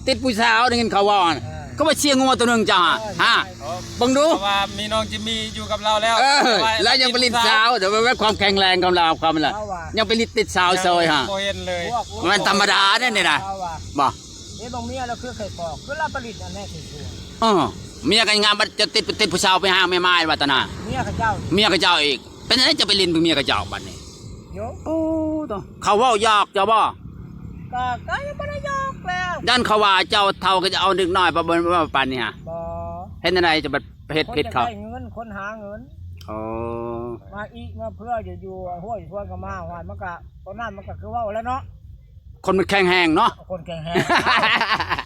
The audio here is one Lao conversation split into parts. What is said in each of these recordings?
ຕິດຜູ້ສາວ ໄດ້ຍິນເຂົາເວົ້າ ເອີ ກໍວ່າເຊຍງົວໂຕໜຶ່ງເຈົ້າ ເອີ ຮະ ເບິ່ງດູ ເພາະວ່າມີນ້ອງຈິມມີຢູ່ກັບລາວແລ້ວ ເອີ ແຕ່ວ່າ ລາວຍັງໄປຫຼິ້ນສາວ ແຕ່ວ່າຄວາມແຂງແຮງຂອງລາວ ຄວາມລະ ລາວວ່າ ຍັງໄປຫຼິ້ນຕິດສາວເຊີຍຮະ ບໍ່ເຫັນເລີຍ ບໍ່ແມ່ນທຳມະດາເດ້ນີ້ນະ ລາວວ່າ ບໍ່ ເຫັນບາງເມຍລາວຄືໄຂ່ປອກ ຄືລາວໄປຫຼິ້ນອັນແນ່ສວຍໆ ເອີ ເມຍກໍງາມ ບັດຈະຕິດ ຕິດຜູ້ສາວໄປຫາແມ່ໝ້າຍວ່າຕະນາ ເມຍເຂົາເຈົ້າ ເມຍເຂົາເຈົ້າອີກ ເປັນຈັ່ງໃດຈະໄປຫຼິ້ນເປັນເມຍເຂົາເຈົ້າບັດນີ້ ໂຍ ໂອ້ ໂຕ ເຂົາເວົ້າຢອກເຈົ້າບໍ່? ກໍ ກໍຍັງບໍ່ໄດ້ຢອກແລ້ວ ຢ້ານເຂົາວ່າເຈົ້າເຖົ້າກໍຈະເອົາເດັກນ້ອຍໄປ ບໍ່ ບໍ່ປານນີ້ຫະ ບໍ່ ເຮັດແນວໃດຈະໄປເຮັດຜິດເຂົາ ຄົນຢາກໄດ້ເງິນ ຄົນຫາເງິນ ໂອ້ ມາອີກມາເພື່ອຢູ່ ຢູ່ຫ້ວຍຊວນກໍມາ ຫວາຍ ມັນກໍ ຕອນນັ້ນມັນກໍຄືເວົ້າແລ້ວເນາະ ຄົນມັນແຂງແຮງເນາະ ຄົນແຂງແຮງ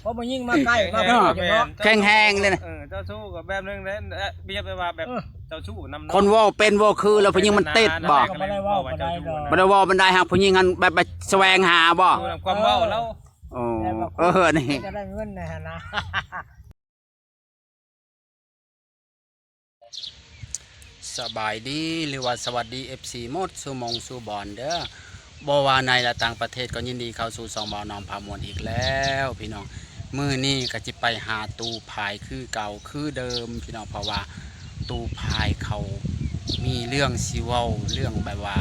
ເພາະຜູ້ຍິງມາໃກ້ ມາເພື່ອຢູ່ເນາະ ແຂງແຮງເດ້ນະ ເອີ ເຈົ້າຊູ້ກໍແບບໜຶ່ງເດ້ ແລະ ປຽບໄປວ່າແບບ ເອີ ເຈົ້າຊູ້ນຳເນາະ ຄົນເວົ້າເປັນເວົ້າຄື ແລ້ວຜູ້ຍິງມັນຕິດບໍ່ ກໍບໍ່ໄດ້ເວົ້າປານໃດດອກ ບໍ່ໄດ້ເວົ້າປານໃດ ຫາກຜູ້ຍິງຫັ້ນແບບ ແບບສະແຫວງຫາບໍ່ ຄືນຳຄວາມເວົ້າລາວ ໂອ້ ເອີ ນີ້ ຈະໄດ້ເງິນໃນຫັ້ນນະ ສະບາຍດີ ຫຼືວ່າສະຫວັດດີ ເອັຟຊີ ໝົດສູ່ໝ່ອງສູ່ບ່ອນເດີ ບໍ່ວ່າໃນ ແລະ ຕ່າງປະເທດ ກໍຍິນດີເຂົ້າສູ່ຊ່ອງບ່າວນ້ອງພາມ່ວນອີກແລ້ວພີ່ນ້ອງ ມື້ນີ້ກໍຊິໄປຫາຕູ້ພາຍຄືເກົ່າຄືເດີມພີ່ນ້ອງ ເພາະວ່າຕູ້ພາຍເຂົາມີເລື່ອງຊິເວົ້າ ເລື່ອງແບບວ່າ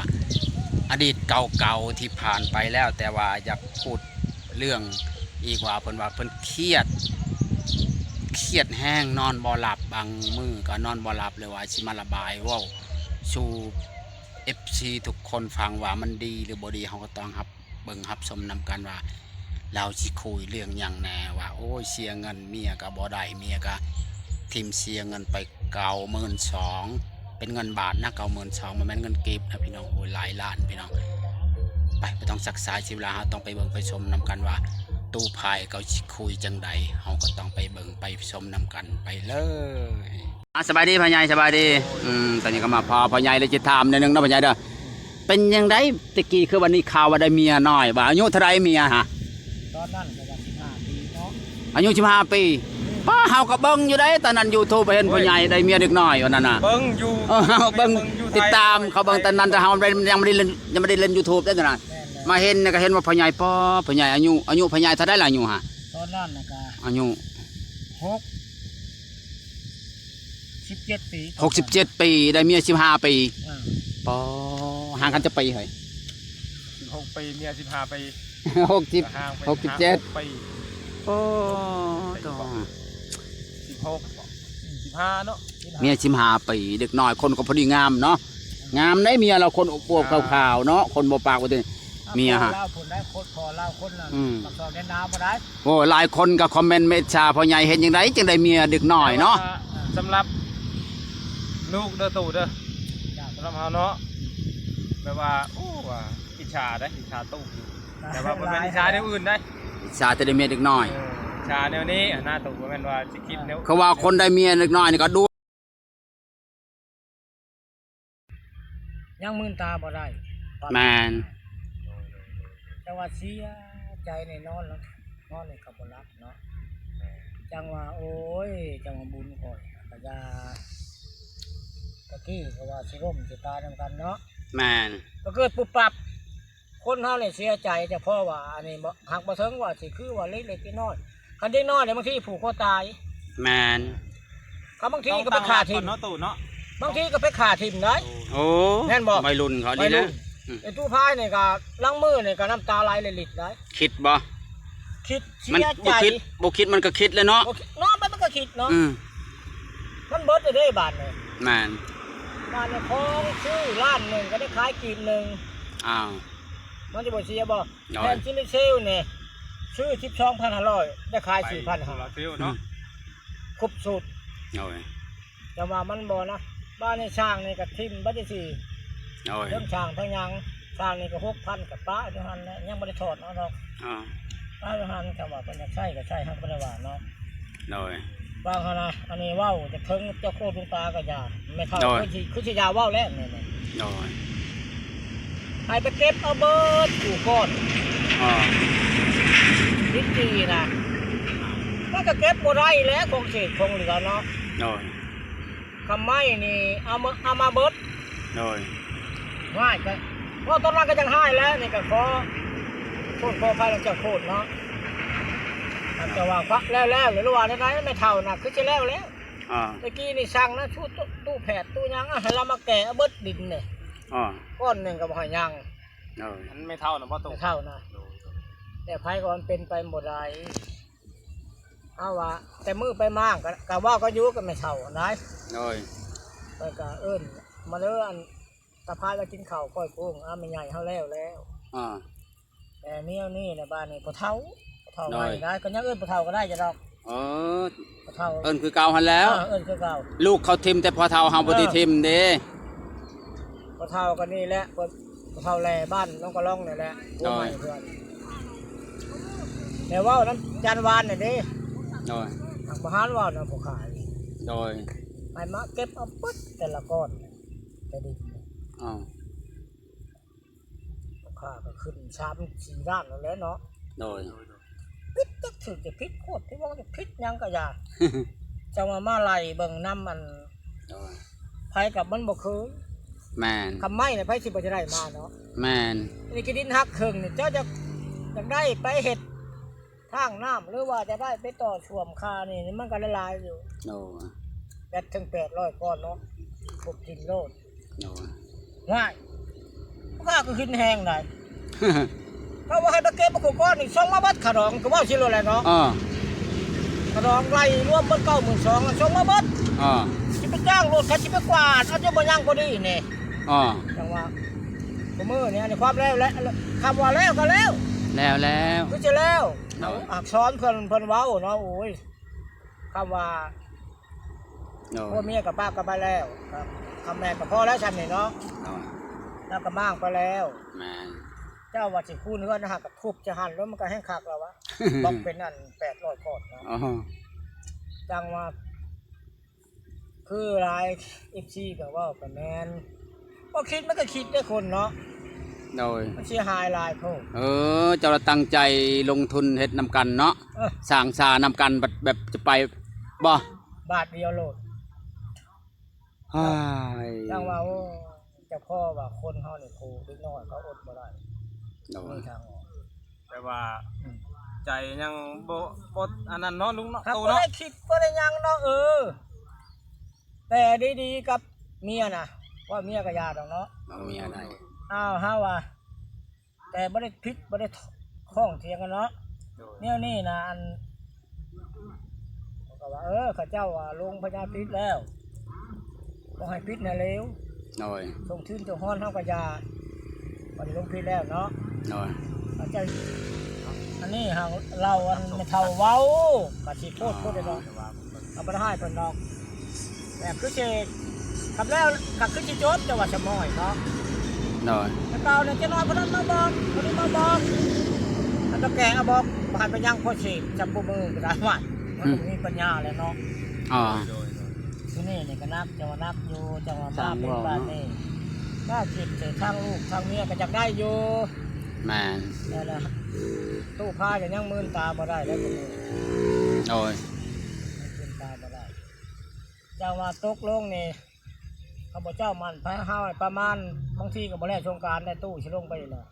ອະດີດເກົ່າໆທີ່ຜ່ານໄປແລ້ວ ແຕ່ວ່າຢາກພູດເລື່ອງອີກວ່າ ເພິ່ນວ່າເພິ່ນຄຽດ ຄຽດແຮງ ນອນບໍ່ຫຼັບ ບາງມື້ກໍນອນບໍ່ຫຼັບ ຫຼືວ່າຊິມາລະບາຍເວົ້າສູ່ ເອັຟຊີ ທຸກຄົນຟັງວ່າມັນດີ ຫຼືບໍ່ດີ ເຮົາກໍຕ້ອງຮັບເບິ່ງຮັບຊົມນຳກັນວ່າ ລາວຊິຄຸຍເລື່ອງຫຍັງແດ່ ວ່າ ໂອ້ຍ ເສຍເງິນ ເມຍກໍບໍ່ໄດ້ ເມຍກໍຖິ້ມເສຍເງິນໄປເກົ້າໝື່ນສອງ ເປັນເງິນບາດນະ ເກົ້າໝື່ນສອງ ບໍ່ແມ່ນເງິນກີບນະພີ່ນ້ອງ ໂອ້ຍ ຫຼາຍລ້ານພີ່ນ້ອງ ໄປ ບໍ່ຕ້ອງຊັກຊ້າເສຍເວລາ ເຮົາຕ້ອງໄປເບິ່ງໄປຊົມນຳກັນວ່າ ຕູ້ພາຍເຂົາຊິຄຸຍຈັ່ງໃດ ເຮົາກໍຕ້ອງໄປເບິ່ງໄປຊົມນຳກັນ ໄປເລີຍ. ອ່າ ສະບາຍດີພໍ່ໃຫຍ່ ສະບາຍດີ ອືມ ຕອນນີ້ກໍມາພໍ້ພໍ່ໃຫຍ່ ແລ້ວຊິຖາມໜ້ອຍໜຶ່ງເນາະພໍ່ໃຫຍ່ເດີ ເປັນຈັ່ງໃດແຕ່ກີ້ ຄືວ່າໄດ້ຂ່າວວ່າໄດ້ເມຍນ້ອຍ ວ່າອາຍຸເທົ່າໃດເມຍຫະ? ຕອນນັ້ນກໍວ່າສິບຫ້າປີເນາະ ອາຍຸສິບຫ້າປີ ປ້າ ເຮົາກໍເບິ່ງຢູ່ເດ້ ຕອນນັ້ນຢູທູບ ເຫັນພໍ່ໃຫຍ່ໄດ້ເມຍເດັກນ້ອຍ ວ່ານັ້ນນະ ເບິ່ງຢູ່ ເອີ ເຮົາເບິ່ງ ເບິ່ງຢູ່ ຕິດຕາມ ເຂົາເບິ່ງຕອນນັ້ນ ແຕ່ເຮົາບໍ່ໄດ້ ຍັງບໍ່ໄດ້ເຫຼັ້ນ ຍັງບໍ່ໄດ້ເຫຼັ້ນຢູທູບເດ້ຕອນນັ້ນ ແມ່ນໆ ມາເຫັນນີ້ກໍເຫັນວ່າພໍ່ໃຫຍ່ ປ້າ ພໍ່ໃຫຍ່ອາຍຸ ອາຍຸພໍ່ໃຫຍ່ເທົ່າໃດລະ ອາຍຸຫະ? ຕອນນັ້ນນະກະ ອາຍຸ ຫົກ ສິບເຈັດປີ ຫົກສິບເຈັດປີ ໄດ້ເມຍສິບຫ້າປີ ເອີ ປໍ ຫ່າງກັນຈັກປີເຮີ້ຍ? ສິບຫົກປີ ເມຍສິບຫ້າປີ ຫົກສິບ ກໍຫ່າງໄປ ຫົກສິບເຈັດ ຫ້າ ຫົກປີ ໂອ້ ໂຕ ສິບຫົກ ສິບຫ້າເນາະ ເມຍສິບຫ້າປີ ເດັກນ້ອຍ ຄົນກໍພໍດີງາມເນາະ ງາມໃດເມຍລາວ ຄົນອວບໆ ອ່າ ຂາວໆ ເນາະ ຄົນບໍ່ປາກບໍ່ຕິ ເມຍຫະ ລາວຄົນໃດ ຄົນພໍ່ລາວຄົນນັ້ນ ອືມ ປາກຊອງແດນດາວບໍ່ໄດ້ ໂອ້ ຫຼາຍຄົນກໍຄອມເມັນມາອິດສາພໍ່ໃຫຍ່ ເຮັດຈັ່ງໃດຈຶ່ງໄດ້ເມຍເດັກນ້ອຍເນາະ ແຕ່ວ່າສຳລັບລູກເດີຕູ້ເດີ ສຳລັບເຮົາເນາະ ແບບວ່າ ໂອ້ ວ່າອິດສາເດ້ ອິດສາຕູ້ຢູ່ ແຕ່ວ່າບໍ່ແມ່ນອິດສາແນວອື່ນເດ້ ອິດສາແຕ່ໄດ້ເມຍເດັກນ້ອຍ ເອີ ອິດສາແນວນີ້ຫັ້ນນະ ຕູ້ ບໍ່ແມ່ນວ່າຊິຄິດແນວ ຄືວ່າຄົນໄດ້ເມຍເດັກນ້ອຍນີ້ກໍດູ ຍັງມື່ນຕາບໍ່ໄດ້ ແມ່ນ ແຕ່ວ່າເສຍໃຈແນ່ນອນ ນອນນີ້ກໍບໍ່ຫຼັບເນາະ ຈັ່ງວ່າ ໂອ້ຍ ຈັ່ງວ່າບຸນຂ້ອຍກໍຢ່າ ຕະກີ້ກໍວ່າຊິລົ້ມຊິຕາຍນຳກັນເນາະ ແມ່ນ ກໍເກີດປຸບປັບ ຄົນເຮົານີ້ເສຍໃຈ ແຕ່ເພາະວ່າອັນນີ້ບໍ່ ຫາກບໍ່ເຖິງວ່າຊິຄືວ່າເລັກໆນ້ອຍໆ ຄັນເດັກນ້ອຍນີ້ບາງທີຜູກຄໍຕາຍ ແມ່ນ ຄັນບາງທີກໍໄປຂ້າຖິ້ມ ຕ້ອງຕັ້ງຫຼັກກ່ອນເນາະຕູ້ເນາະ ບາງທີກໍໄປຂ້າຖິ້ມໄດ້ ໂອ້ ແມ່ນບໍ່ ໄວລຸ້ນເຂົານີ້ນະ ໄວລຸ້ນ ອືມ ໄອ້ຕູ້ພາຍນີ້ກໍ ລາງມື້ນີ້ກໍນ້ຳຕາໄຫຼລິດໆໄດ໋ ຄິດບໍ່ ຄິດເສຍໃຈ ມັນບໍ່ຄິດ ບໍ່ຄິດມັນກໍຄິດແຫຼະເນາະ ບໍ່ຄິດເນາະ ມັນກໍຄິດເນາະ ອືມ ມັນເບິດແລ້ວເດ້ບາດນີ້ ແມ່ນ ບາດນີ້ຂອງຊື້ລ້ານໜຶ່ງກໍໄດ້ຂາຍກີບໜຶ່ງ ອ້າວ ມັນຈະບໍ່ເສຍບໍ່? ໂດຍ ແຜ່ນຊີລິເຊວນີ້ຊື້ສິບສອງພັນຫ້າຮ້ອຍ ໄດ້ຂາຍສີ່ພັນຫ້າ ໂຊລາເຊວເນາະ ອືມ ຄົບຊຸດ ໂດຍ ແຕ່ວ່າມັນບໍ່ນະ ບາດນີ້ຊ່າງນີ້ກໍຖິ້ມເບິດຈັ່ງຊີ້ ໂດຍ ເຖິງຊ່າງທັງຫຍັງ ຊ່າງນີ້ກໍຫົກພັນ ກໍປະຢູ່ຫັ້ນແຫຼະ ຍັງບໍ່ໄດ້ຖອດເອົາດອກ ອ່າ ປະຢູ່ຫັ້ນ ຖ້າວ່າເພິ່ນຢາກໃຊ້ກໍໃຊ້ ເຮົາກໍບໍ່ໄດ້ວ່າເນາະ ໂດຍ ວ່າຫັ້ນນະ ອັນນີ້ເວົ້າຈາກເທິງເຈົ້າໂຄດວງຕາກໍຢ່າ ແມ່ເຖົ້າ ໂດຍ ຄືຊິ ຄືຊິຢ່າເວົ້າແລ້ວນີ້ນະ ໂດຍ ໃຫ້ໄປເກັບເອົາເບິດຜູ້ກ່ອນ ອ່າ ດິນຈີນະ ມັນກໍເກັບບໍ່ໄດ້ແຫຼະ ຂອງເສດຂອງເຫຼືອເນາະ ໂດຍ ຄຳໄມ້ນີ້ເອົາມາ ເອົາມາເບິດ ໂດຍ ຮ້າຍກໍ ເພາະຕອນນັ້ນກໍຍັງຮ້າຍແຫຼະ ນີ້ກໍຂໍໂທດຂໍອະໄພນຳເຈົ້າໂຄດເນາະ ແຕ່ວ່າຄວັກແລ້ວໆ ຫຼືວ່າແນວໃດ ແມ່ເຖົ້ານະ ຄືຊິແລ້ວແລ້ວ. ອາ ຕະກີ້ນີ້ສັ່ງນະ ສູ່ຕູ້ແຜດຕູ້ຫຍັງ ໃຫ້ລາວມາແກ່ເອົາເບິດດິນນີ້. ອາ ກ້ອນໜຶ່ງກໍບໍ່ໃຫ້ຍັງ. ເອີ ອັນແມ່ເຖົ້ານະບໍ່ຕົກ ແມ່ເຖົ້ານະ. ໂດຍ ແຕ່ໃຜກໍມັນເປັນໄປບໍ່ໄດ້. ເຮົາວ່າແຕ່ມື້ໄປມ້າງກໍ ກໍເວົ້າກັນຢູ່ກັບແມ່ເຖົ້າຫັ້ນໃດ. ໂດຍ ເພິ່ນກໍເອີ້ນມາເດີ ອັນຕາພາຍມາກິນເຂົ້າກ້ອຍໂຄງ. ອາ ແມ່ໃຫຍ່ເຮົາແລ້ວແລ້ວ. ອາ ແຕ່ແນວນີ້ແຫຼະ ບາດນີ້ພໍ່ເຖົ້າ ພໍ່ເຖົ້າໃໝ່ໄດ ກໍຍັງເອີ້ນພໍ່ເຖົ້າກໍໄດ້ຢູ່ດອກ. ເອີ ພໍ່ເຖົ້າ ເອີ້ນຄືເກົ່າຫັ້ນແຫຼ້ວ. ເອີ ເອີ້ນຄືເກົ່າ. ລູກເຂົາຖິ້ມແຕ່ພໍ່ເຖົ້າ ເຮົາບໍ່ໄດ້ ເອີ ຖິ້ມເດ້. ພໍ່ເຖົ້າກໍນີ້ແຫຼະ ພໍ່ເຖົ້າແຫຼ້ບ້ານໜອງກະລ່ອງນີ້ແຫຼະ. ໂດຍ ຜົວໃໝ່ເພິ່ນ ແຕ່ເວົ້ານຳຈັນວານນີ້ເດ້. ໂດຍ ທາງທະຫານເວົ້ານຳຜູ້ຂ້າ. ໂດຍ ໃຫ້ມາເກັບເອົາເບິດແຕ່ລະກ້ອນແຕ່ດິນ. ອ້າວ ຄ່າກໍຂຶ້ນສາມສີ່ລ້ານນັ້ນແຫຼະເນາະ. ໂດຍ ຜິດຈັກຖືກຈະຜິດ ໂຄດທີ່ວ່າຈະຜິດຫຍັງກໍຢ່າ ຈັ່ງວ່າມາໄລ່ເບິ່ງນຳອັນ ໂດຍ ໃຜກັບມັນບໍ່ຄື. ແມ່ນ ຄຳໄມ້ນະ ໃຜຊິບໍ່ຈະໄດ້ມາເນາະ. ແມ່ນ ອັນນີ້ທີ່ດິນຫັກເຄິ່ງນີ້ ເຈົ້າຈະ ຢາກໄດ້ໄປເຮັດ ທາງນ້ຳ ຫຼືວ່າຈະໄດ້ໄປຕໍ່ຊວມຄານີ້ ມັນກໍຫຼາຍໆຢູ່. ໂອ້ ແບດເຖິງແປດຮ້ອຍກ້ອນເນາະ ຄົບກິນໂລດ. ໂອ້ ວ້າຍ ມັນກໍຂຶ້ນແຮງໄດ໋. ເຂົາວ່າໃຫ້ໄປເກັບມາຄູ່ກ້ອນນີ້ ສົ່ງມາເບິດຄ່າດອງ ກໍເວົ້າຊິໂລດແຫຼະເນາະ. ເອີ ຄ່າດອງໄລ່ລວມເບິດເກົ້າໝື່ນສອງ ສົ່ງມາເບິດ. ເອີ ຊິໄປຈ້າງລົດ ໃຜຊິໄປກວາດ ເອົາຈະບໍ່ຍັງພໍດີນີ້. ອໍ ຈັ່ງວ່າ ຊຸມື້ນີ້ ອັນນີ້ຄວາມແລ້ວແຫຼະ ຄຳວ່າແລ້ວກໍແລ້ວ ແລ້ວແລ້ວ ຄືຊິແລ້ວ. ໂດຍ ອັກສອນເພິ່ນ ເພິ່ນເວົ້າເນາະ. ໂອ້ຍ ຄຳວ່າ ໂດຍ ຜົວເມຍກໍປະກັນໄປແລ້ວ ຄຳແມ່ນກໍພໍແລ້ວຊ່ຳນີ້ເນາະ. ໂດຍ ລາວກໍມ້າງໄປແລ້ວ. ແມ່ນ ເຈົ້າວ່າຊິຄູນເຮືອນຫັ້ນ ກໍທຸບຈະຫັ້ນໂລດ ມັນກໍແຮງຄັກແລ້ວວະ. ບອກເປັນອັນແປດຮ້ອຍກ້ອນເນາະ. ອໍ ຈັ່ງວ່າ ຄືຫຼາຍເອັຟຊີກໍເວົ້າກໍແມ່ນ ບໍ່ຄິດມັນກໍຄິດເດ້ຄົນເນາະ. ໂດຍ ມັນເສຍຫາຍຫຼາຍໂພດ. ເອີ ເຈົ້າລະຕັ້ງໃຈລົງທຶນເຮັດນຳກັນເນາະ. ເອີ ສ້າງສານຳກັນ ແບບ ແບບຈະໄປບໍ່ ບາດດຽວໂລດ. ຮາຍ ຈັ່ງວ່າ ໂອ້ ເຈົ້າພໍ່ວ່າຄົນເຮົານີ້ ຜູ້ເດັກນ້ອຍເຂົາອົດບໍ່ໄດ້. ໂດຍ ມີທາງອອກ ແຕ່ວ່າ ອືມ ໃຈຍັງບໍ່ ບໍ່ອັນນັ້ນເນາະ ລຸງເນາະ ຫາກ ໂຕ ບໍ່ ເນາະ ໄດ້ຄິດບໍ່ໄດ້ຫຍັງເນາະ. ເອີ ແຕ່ດີໆກັບເມຍນະ ເວົ້າເມຍກໍຢ່າດອກເນາະ. ເອົາເມຍໄດ້ ອ້າວ ເຮົາວ່າ ແຕ່ບໍ່ໄດ້ຜິດ ບໍ່ໄດ້ຂ້ອງຖຽງກັນເນາະ. ໂດຍ ແນວນີ້ນະ ອັນ ເຂົາກໍວ່າ ເອີ ເຂົາເຈົ້າວ່າລົງພະຍາພິດແລ້ວ ບໍ່ໃຫ້ຜິດໃຫ້ເລວ. ໂດຍ ສົ່ງທຶນຕົວຮ້ອນເຮົາກໍຢ່າ ບໍ່ໄດ້ລົງຜິດແລ້ວເນາະ. ໂດຍ ເອົາໃຈ ອັນນີ້ຫາເລົ່າ ອັນແມ່ເຖົ້າເວົ້າ ກໍຊິໂພດໂພດເດເນາະ. ເຮົາບໍ່ໄດ້ຮ້າຍເພິ່ນດອກ ແບບຄືຊິ ຄັນແລ້ວກໍຄືຊິຈົບ ແຕ່ວ່າສະໝອຍເນາະ. ໂດຍ ແຕ່ເກົ່ານີ້ ຈັກໜ້ອຍຜູ້ນັ້ນມາບອກ ຜູ້ນີ້ມາບອກ ອັນຕະແກເອົາບອກ ບໍ່ໃຫ້ໄປຍັງພໍຊິຈຳບໍ່ມືກໍໄດ້ວ່າ ມັນ ອືມ ບໍ່ມີປັນຍາແລ້ວເນາະ. ອໍ ໂດຍ ໂດຍ ໂດຍ ທີ່ນີ້ນີ້ກໍໜັກ ຈັ່ງວ່າໜັກຢູ່ ຈັ່ງວ່າມາເປັນບາດນີ້ ຖ້າຄິດໃສ່ທາງລູກທາງເມຍກໍຢາກໄດ້ຢູ່. ແມ່ນ ແຕ່ລະຕູ້ພາຍກໍຍັງມື່ນຕາບໍ່ໄດ້ແລ້ວ ໂດຍ ຍັງຕື່ນຕາບໍ່ໄດ້. ເຈົ້າວ່າຕົກລົງນີ້ ຂ້າພະເຈົ້າໝັ້ນພະເຮົາປະມານ ບາງທີກໍບໍ່ແລ້ວສົງການໄດ້ ຕູ້ຊິລົງໄປແລ້ວ.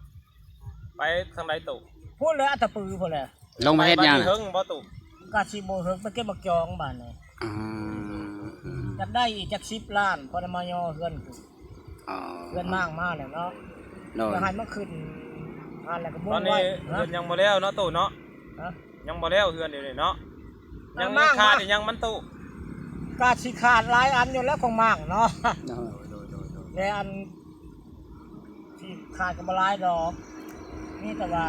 ໄປທາງໃດຕູ້? ພຸ້ນແຫຼະ ອັດຕະປືພຸ້ນແຫຼະ. ລົງໄປເຮັດຫຍັງ? ໄປເຖິງບໍ່ຕູ້? ກະຊິບໍ່ເຖິງ ໄປເກັບໝາກຈອງບາດນີ້. ອືມ ຢາກໄດ້ອີກຈັກສິບລ້ານ ພໍໄດ້ມາຍໍເຮືອນ. ອໍ ເຮືອນມ້າງມາແລ້ວເນາະ. ໂດຍ ຢາກໃຫ້ມາຂຶ້ນຫັ້ນແລ້ວກໍມຸ່ງໄວ້. ຕອນນີ້ເຮືອນຍັງບໍ່ແລ້ວເນາະຕູ້ເນາະ? ຮະ? ຍັງບໍ່ແລ້ວເຮືອນດຽວນີ້ເນາະ. ຍັງ ຍັງຂາດອີ່ຫຍັງມັນຕູ້? ກະຊິຂາດຫຼາຍອັນຢູ່ແລ້ວຂອງມ້າງເນາະ. ໂດຍ ໂດຍ ໂດຍ ໂດຍ ແຕ່ອັນທີ່ຂາດກໍບໍ່ຫຼາຍດອກ ມີແຕ່ວ່າ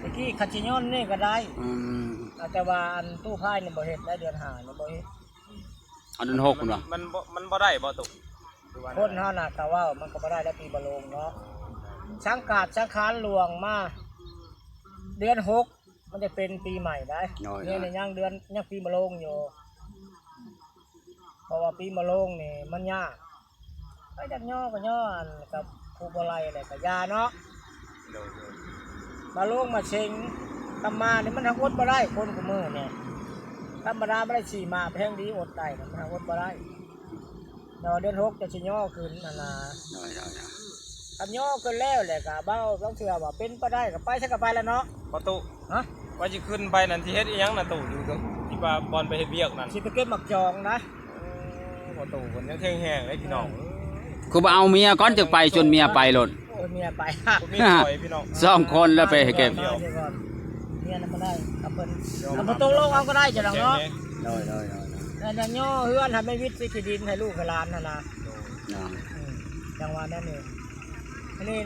ຕະກີ້ຄັນຊິຍ້ອນນີ້ກໍໄດ້. ອືມ ແຕ່ວ່າອັນຕູ້ພາຍນີ້ບໍ່ເຮັດໄດ້ ເດືອນຫ້ານີ້ບໍ່ເຮັດ. ເອົາເດືອນຫົກພຸ້ນວ່າ ມັນ ມັນບໍ່ ມັນບໍ່ໄດ້ບໍ່ຕູ້? ຄົນເຮົານະ ຖ້າເວົ້າມັນກໍບໍ່ໄດ້ແລ້ວ ປີມະໂລງເນາະ. ສັງກາດສັງຂານຫຼວງມາ ເດືອນຫົກ ມັນຈະເປັນປີໃໝ່ໄດ໋. ໂດຍ ນີ້ຍັງເດືອນ ຍັງປີມະໂລງຢູ່ ເພາະວ່າປີມະໂລງນີ້ມັນຍາກ. ໄປຈັກຍໍກໍຍໍ ອັນກັບຜູ້ບໍ່ໄລ່ແຫຼະກໍຢ່າເນາະ. ໂດຍ ໂດຍ ມາໂລງມາເຊັງ ກຳມານີ້ມັນຫາອົດບໍ່ໄດ້ ຄົນຄູ່ມື້ນີ້ ທຳມະດາບໍ່ໄດ້ຂີ່ມ້າແພງດີ ອົດໄດ້ ມັນຫາອົດບໍ່ໄດ້. ແຕ່ວ່າເດືອນຫົກຈະຊິຍໍຂຶ້ນຫັ້ນນະ. ໂດຍ ໂດຍ ໂດຍ ຄັນຍໍຂຶ້ນແລ້ວແຫຼະກະເວົ້າ ລາງເທື່ອວ່າເປັນໄປໄດ້ກະໄປ ໃສກະໄປແລ້ວເນາະ ປະຕູ. ຮະ? ວ່າຊິຂຶ້ນໄປນັ້ນ ຊິເຮັດອີ່ຫຍັງນະຕູ້ ຢູ່ທີ່ວ່າບ່ອນໄປເຮັດວຽກນັ້ນ? ຊິໄປເກັບໝາກຈອງນະ. ໂອ້ ບໍ່ຕູ້ເພິ່ນຍັງແຂງແຮງເດ້ພີ່ນ້ອງ. ຄືບໍ່ເອົາເມຍກ່ອນຈຶ່ງໄປ ຊົນເມຍໄປໂລດ. ໂອ້ ເມຍໄປ ບໍ່ມີຂ້ອຍພີ່ນ້ອງ ສອງຄົນແລ້ວໄປເກັບ. ເມຍນຳບໍ່ໄດ້ກັບເພິ່ນ ກັບບໍ່ຕົກລົງເອົາກໍໄດ້ ເຈົ້າດອກເນາະ. ໂດຍໆໆ ແຕ່ຍໍເຮືອນໃຫ້ແມ່ວິດ ຊື້ທີ່ດິນໃຫ້ລູກໃຫ້ຫຼານຫັ້ນນະ. ໂດຍ ອືມ ຈັ່ງວ່ານັ້ນເອງ. ອັນນີ້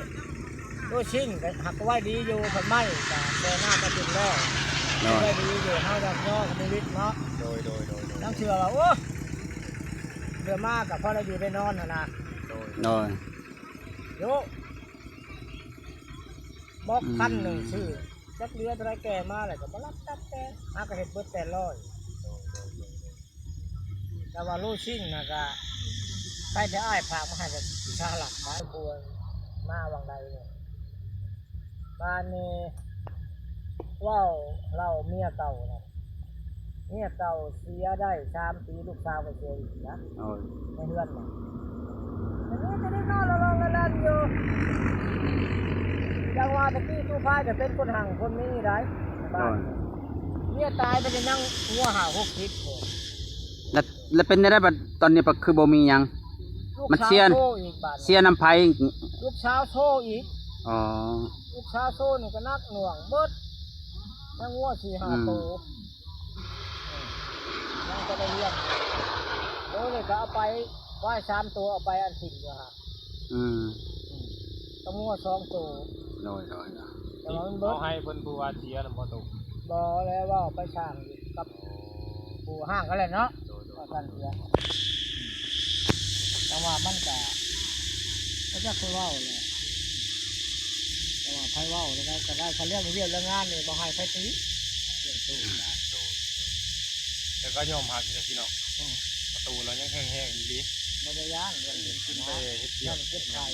ໂຕຊິງກໍຫາກໄວ້ດີຢູ່ ພັນໄມ້ກໍແຊ່ນ້ຳມາກິນແລ້ວ. ໂດຍ ໄວ້ດີຢູ່ ເຮົາຢາກຍໍກັບຊີວິດເນາະ. ໂດຍໆໆ ລາງເທື່ອວ່າ ໂອ້ ເທື່ອມາກໍພໍໄດ້ຢູ່ໄດ້ນອນຫັ້ນນະ. ໂດຍ ໂດຍ ໂຍ ບອກ ອືມ ພັນໜຶ່ງຊື້ ຈັກເຫຼືອເທົ່າໃດ ແກ່ມາແລ້ວກໍບໍ່ລັບຕັບແຕ່ ຫາກໍເຮັດເບິດແປດຮ້ອຍ. ແຕ່ວ່າໂລຊິງນະກະ ໃຊ້ແຕ່ອ້າຍຝາກມາໃຫ້ ແບບສະຫະລັດຂາຍຄົວມາຫວ່າງໃດເນາະ. ບາດນີ້ເວົ້າເລົ່າເມຍເກົ່ານະ ເມຍເກົ່າເສຍໄດ້ສາມປີ ລູກສາວກໍເສຍອີກນະ. ໂອ້ຍ ໃນເຮືອນນະ ແຕ່ເມຍກໍໄດ້ນອນລະລອນລະແລ່ນຢູ່. ຈັ່ງວ່າແຕ່ກີ້ຕູ້ພາຍກໍເປັນຄົນຮັ່ງຄົນມີໄດ໋. ໂດຍ ເມຍຕາຍໄປກໍຍັງງົວຫ້າຫົກສິບພຸ້ນ. ແລ້ວ ແລ້ວເປັນແນວໃດບັດຕອນນີ້ ບາດຄືບໍ່ມີຫຍັງ? ມັນເສຍ ລູກສາວໂຊອີກບາດນີ້ ເສຍນຳໃຜ? ລູກສາວໂຊອີກ. ອໍ ລູກສາວໂຊນີ້ກໍໜັກໜ່ວງເບິດ ຍັງງົວສີ່ຫ້າ ອືມ ໂຕ ຍັງບໍ່ໄດ້ລ້ຽງ. ໂດຍ ແລ້ວກໍເອົາໄປ ຄວາຍສາມໂຕ ເອົາໄປອັນຖິ້ມຢູ່ຫັ້ນ. ອືມ ອືມ ກັບງົວສອງໂຕ. ໂດຍໆໆ ແຕ່ວ່າມັນເບິດ ເອົາໃຫ້ເພິ່ນຜູ້ວ່າເສຍນະບໍ່ຕູ້? ບໍ່ແລ້ວ ເວົ້າໄປສ້າງຢູ່ກັບ ໂອ້ ຜູ້ຮ່າງກັນແຫຼະເນາະ. ໂດຍໆ ວ່າກັນເສຍ ແຕ່ວ່າມັນກະ ກໍຈັກຄືເວົ້າແຫຼະ ແຕ່ວ່າໃຜເວົ້າແລ້ວກໍໄດ້ ຄັນເລື່ອງວຽກເລື່ອງງານນີ້ບໍ່ໃຫ້ໃຜຕິ ເລື່ອງຕູ້ນະ. ໂດຍໆ ແຕ່ກໍຍອມຮັບຢູ່ເດ້ພີ່ນ້ອງ. ອືມ ປະຕູລາວຍັງແຂງແຮງອີ່ຫຼີ ບໍ່ໄດ້ຢ້ານເລື່ອງເຮັດ ຂຶ້ນໄປເຮັດວຽກ ເກັບໄຂ່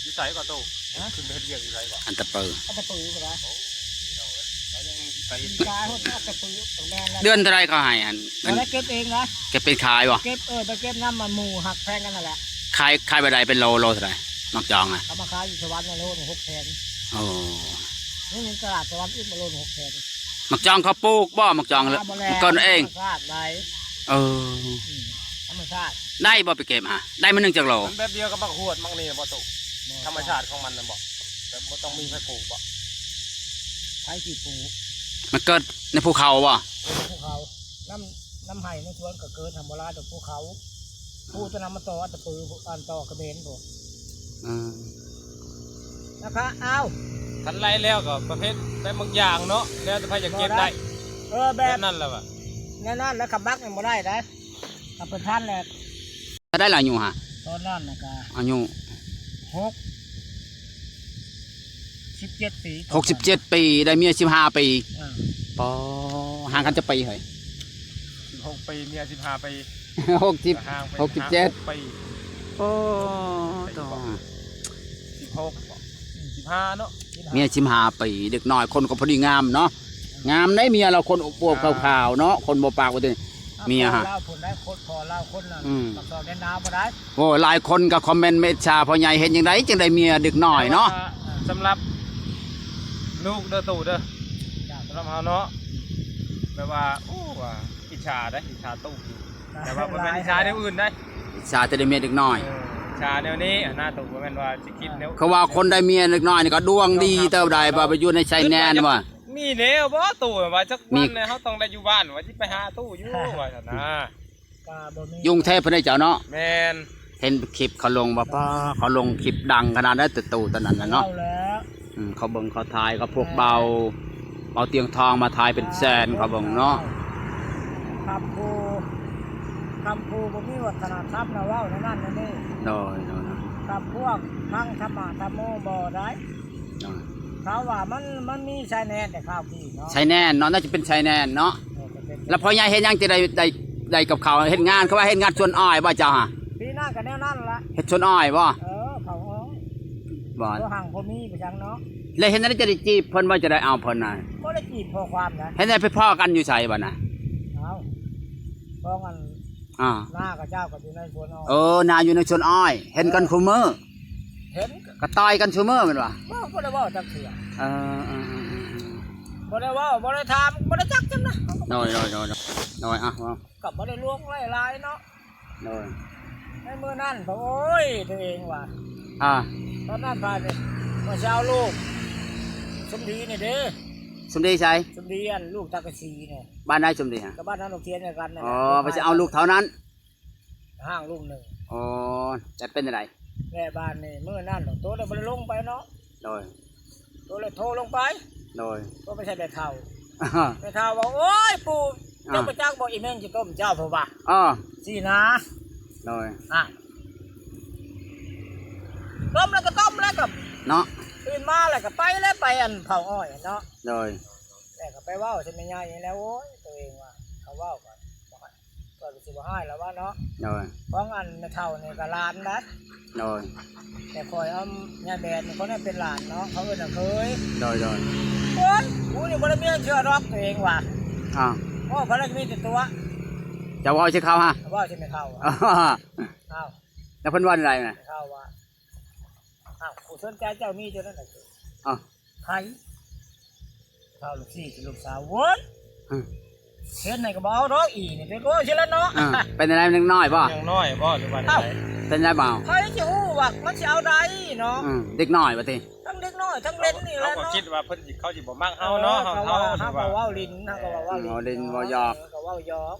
ຢູ່ໃສກໍຕູ້? ຮະ? ຂຶ້ນໄປເຮັດວຽກຢູ່ໃສກໍ? ອັດຕະປື ອັດຕະປືພຸ້ນນະ. ໂອ້ຍ ພີ່ນ້ອງເອີຍ ລາວຍັງໄປເຮັດ ປີກາຍພຸ້ນ ອັດຕະປື ແມ່ນແລ້ວ. ເດືອນເທົ່າໃດເຂົາໃຫ້ຫັ້ນ? ບໍ່ໄດ້ເກັບເອງນະ ເກັບໄປຂາຍບໍ່? ເກັບ ເອີ ໄປເກັບນຳໝູ່ຮັກແພງກັນຫັ້ນແຫຼະ. ຂາຍ ຂາຍແບບໃດ ເປັນໂລ ໂລເທົ່າໃດ ໝາກຈອງນະ? ເອົາມາຂາຍຢູ່ສະຫວັນນະ ໂລໜຶ່ງຫົກແສນ. ໂອ້ ນີ້ຕະຫຼາດສະຫວັນອີກ ໂລໜຶ່ງຫົກແສນ. ໝາກຈອງເຂົາປູກບໍ່? ໝາກຈອງ ອ່າ ບໍ່ແລ້ວ ເກີດເອງ ທຳມະຊາດໄດ໋. ເອີ ອືມ ທຳມະຊາດ. ໄດ້ບໍ່ໄປເກັບຫາ? ໄດ້ມື້ໜຶ່ງຈັກໂລ? ມັນແບບດຽວກັບໝາກຫວດໝາກນີ້ນະບໍ່ຕູ້? ບໍ່ ທຳມະຊາດຂອງມັນນະບໍ່? ແບບບໍ່ຕ້ອງມີໃຜປູກບໍ່? ໃຜຊິປູກ? ມັນເກີດໃນພູເຂົາບໍ່? ເກີດໃນພູເຂົາ ນ້ຳ ນ້ຳໄຮ່ນ້ຳສວນກໍເກີດ ທຳບໍ່ຫຼາຍແຕ່ພູເຂົາ. ພູຕົວນັ້ນມັນຕໍ່ອັດຕະປື ອັນຕໍ່ຂະເໝນພຸ້ນ. ອືມ ລາຄາ ອ້າວ ຄັນໄລ່ແລ້ວກໍປະເພດແບບໝາກຢາງເນາະ ແລ້ວແຕ່ໃຜຢາກເກັບໄດ້. ເອີ ແບບ ແບບນັ້ນແຫຼະວ່າ ແນວນັ້ນແຫຼະ ຄັນບັກນີ້ບໍ່ໄດ້ໃດ໋ ຄັນເພິ່ນທັນແລ້ວ. ເທົ່າໃດລະອາຍຸຫະ? ຕອນນັ້ນນະກະ ອາຍຸ ຫົກ ສິບເຈັດປີ ຫົກສິບເຈັດປີ ໄດ້ເມຍສິບຫ້າປີ. ເອີ ປໍ ຫ່າງກັນຈັກປີເຮີ້ຍ? ສິບຫົກປີ ເມຍສິບຫ້າປີ. ຫົກສິບ ກໍຫ່າງໄປ ຫົກສິບເຈັດ ຫ້າຫົກປີ. ໂອ້ ໂຕ ສິບຫົກ ສິບຫ້າເນາະ ເມຍສິບຫ້າປີ ເດັກນ້ອຍ ຄົນກໍພໍດີງາມເນາະ ງາມໄດ໋ເມຍລາວ ຄົນອວບໆ ອ່າ ຂາວໆເນາະ ຄົນບໍ່ປາກບໍ່ຕິ ເມຍຫະ ລາວຄົນໃດ ຄົນພໍ່ລາວຄົນນັ້ນ ອືມ ປາກຊອກແດນດາວບໍ່ໄດ້. ໂອ້ ຫຼາຍຄົນກໍຄອມເມັນມາອິດສາພໍ່ໃຫຍ່ ເຮັດຈັ່ງໃດຈຶ່ງໄດ້ເມຍເດັກນ້ອຍເນາະ. ແຕ່ວ່າສຳລັບລູກເດີຕູ້ເດີ ສຳລັບເຮົາເນາະ ແບບວ່າ ໂອ້ ວ່າອິດສາເດ້ ອິດສາຕູ້ຢູ່ ແຕ່ວ່າບໍ່ແມ່ນອິດສາແນວອື່ນໃດ໋ ອິດສາແຕ່ໄດ້ເມຍເດັກນ້ອຍ. ເອີ ອິດສາແນວນີ້ຫັ້ນນະຕູ້ ບໍ່ແມ່ນວ່າຊິຄິດແນວ ເຂົາວ່າຄົນໄດ້ເມຍເດັກນ້ອຍນີ້ກໍດວງດີເຕີບໃດ໋ ວ່າໄປຢູ່ໃນໄຊແດນວ່າ ມີແລ້ວບໍ່ຕູ້ ວ່າຈັກວັນເຮົາຕ້ອງໄດ້ຢູ່ບ້ານ ວ່າຊິໄປຫາຕູ້ຢູ່ ວ່າຊັ້ນນະ. ຢູ່ກຸງເທບເພິ່ນໄດ໋ເຈົ້າເນາະ. ແມ່ນ ເຫັນຄລິບເຂົາລົງວ່າ ປ້າ ເຂົາລົງຄລິບດັງຂະໜາດໃດ ແຕ່ຕູ້ຕອນນັ້ນນະເນາະ. ອືມ ເຂົາເບິ່ງເຂົາຖ່າຍກັບພວກເບົາ ເບົາຕຽງທອງມາຖ່າຍເປັນແສນ ເຂົາເບິ່ງເນາະ. ຄຳພູ ຄຳພູບໍ່ມີວັດທະນະທຳນະ ເວົ້າແນວນັ້ນແນວນີ້. ໂດຍ ໂດຍ ຄຳພວກທາງທຳມະທຳໂມບໍ່ໄດ້. ອ່າ ເຂົາວ່າມັນ ມັນມີຊາຍແດນແຕ່ຄາວກີ້ເນາະ ຊາຍແດນເນາະ ໜ້າຈະເປັນຊາຍແດນເນາະ. ເອີ ກໍເປັນ ແລ້ວພໍ່ໃຫຍ່ເຮັດຫຍັງຈະໄດ້ ໄດ້ ໄດ້ກັບເຂົາ ເຮັດງານ ເຂົາວ່າເຮັດງານສວນອ້ອຍບໍ່ເຈົ້າຫະ? ປີໜ້າກໍແນວນັ້ນລະ ເຮັດສວນອ້ອຍບໍ່? ເອີ ເຂົາ ບໍ່ ເຂົາຮັ່ງບໍ່ມີໄປຈັ່ງເນາະ. ແລ້ວເຮັດແນວໃດຈະໄດ້ຈີບເພິ່ນ ວ່າຈະໄດ້ເອົາເພິ່ນນະ? ບໍ່ໄດ້ຈີບຂໍ້ຄວາມນະ. ເຮັດແນວໃດໄປພໍ້ກັນຢູ່ໃສບັດນະ? ເອົາ ພ້ອມກັນ ອ່າ ນາຂະເຈົ້າກໍຢູ່ໃນສວນອ້ອຍ. ເອີ ນາຢູ່ໃນສວນອ້ອຍ ເຫັນກັນ ເອີ ຄູ່ມື້ ເຫັນ ກໍຕ່ອຍກັນຊຸມື້ແມ່ນບໍ່? ບໍ່ ບໍ່ໄດ້ເວົ້າຈັກເທື່ອ. ເອີ ເອີ ເອີ ເອີ. ບໍ່ໄດ້ເວົ້າ ບໍ່ໄດ້ຖາມ ບໍ່ໄດ້ຈັກຈັ່ງນະ. ໂດຍ ໂດຍ ໂດຍ ໂດຍ ອ່ະ ເວົ້າ ກໍບໍ່ໄດ້ລວງຫຼາຍໆເນາະ. ໂດຍ ໃນມື້ນັ້ນ ໂອ້ຍ ຕົວເອງວ່າ ອ່າ ຕອນນັ້ນພານີ້ ວ່າຊິເອົາລູກສົມດີນີ້ເດ້. ສົມດີໃສ? ສົມດີ ອັນລູກຕາກະສີນີ້. ບ້ານໃດສົມດີ? ກໍບ້ານນາໜອງທຽນຄືກັນ. ອໍ ວ່າຊິເອົາລູກເທົ່ານັ້ນ ຮ່າງລຸງໜຶ່ງ. ອໍ ຈະເປັນຈັ່ງໃດ? ແລ້ວບາດນີ້ມື້ນັ້ນໂຕເລີຍບໍ່ໄດ້ລົງໄປເນາະ. ໂດຍ ໂຕເລີຍໂທລົງໄປ. ໂດຍ ໂທໄປໃສ່ແມ່ເຖົ້າ. ແມ່ເຖົ້າວ່າ ໂອ້ຍ ປູ່ ເຈົ້າບໍ່ຈັກບໍ່ ອີ່ເມັງຊິຕົ້ມເຈົ້າ ເພິ່ນວ່າ. ອໍ ຊີ້ນະ. ໂດຍ ອ່ະ ຕົ້ມແລ້ວກໍຕົ້ມແລ້ວກໍເນາະ ຕື່ນມາແລ້ວກໍໄປແລ້ວ ໄປອັນເຜົາອ້ອຍເນາະ. ໂດຍ ແລ້ວກໍໄປເວົ້າໃສ່ແມ່ໃຫຍ່ນີ້ແຫຼະ. ໂອ້ຍ ຕົວເອງວ່າ ເຂົາເວົ້າກໍບໍ່ໃຫ້ ກໍຊິບໍ່ຮ້າຍແລ້ວວ່າເນາະ. ໂດຍ ຂອງອັນແມ່ເຖົ້ານີ້ກໍຫຼານໄດ໋. ໂດຍ ແຕ່ຂ້ອຍເອົາຍາແບນນີ້ ຄົນນັ້ນເປັນຫຼານເນາະ ເຂົາເອີ້ນວ່າເຂີຍ. ໂດຍ ໂດຍ ໂອ້ຍ ກູນີ້ບໍ່ໄດ້ມີເທື່ອດອກ ຕົວເອງວ່າ. ອ້າວ ໂອ້ ເພິ່ນລະມີແຕ່ຕົວະ. ເຈົ້າເວົ້າໃສ່ເຂົາຫະ? ເວົ້າໃສ່ແມ່ເຖົ້າ. ອ້າວ ແລ້ວເພິ່ນວ່າແນວໃດນະ? ແມ່ເຖົ້າວ່າ ອ້າວ ຜູ້ສົນໃຈເຈົ້າມີເທົ່ານັ້ນແຫຼະ. ອ້າວ ໃຜ? ເຖົ້າລູກຊີ້ ລູກສາວ. ໂອ້ຍ ອືມ ເຮັດໃຫ້ກໍບໍ່ເອົາດອກ ອີ່ນີ້ ເປັນ ໂອ້ຍ ຊິລະເນາະ. ອ່າ ເປັນຈັ່ງໃດ ເດັກນ້ອຍບໍ່? ຍັງນ້ອຍບໍ່ ຫຼືວ່າຈັ່ງໃດ? ເປັນຈັ່ງໃດບໍ່? ໃຜຊິຮູ້ວ່າມັນຊິເອົາໄດ້ເນາະ. ອືມ ເດັກນ້ອຍວ່າຕິ? ທັງເດັກນ້ອຍທັງເຫຼັ້ນນີ້ແຫຼະເນາະ. ເຮົາກໍຄິດວ່າເພິ່ນຊິ ເຂົາຊິບໍ່ມັກເຮົາເນາະ. ເອີ ເຮົາ ເຮົາກໍເວົ້າຫຼິ້ນ ເຮົາກໍເວົ້າ ເວົ້າຫຼິ້ນ ເວົ້າຫຼິ້ນເວົ້າຫຍອກ ເຮົາກໍເວົ້າຫຍອກ.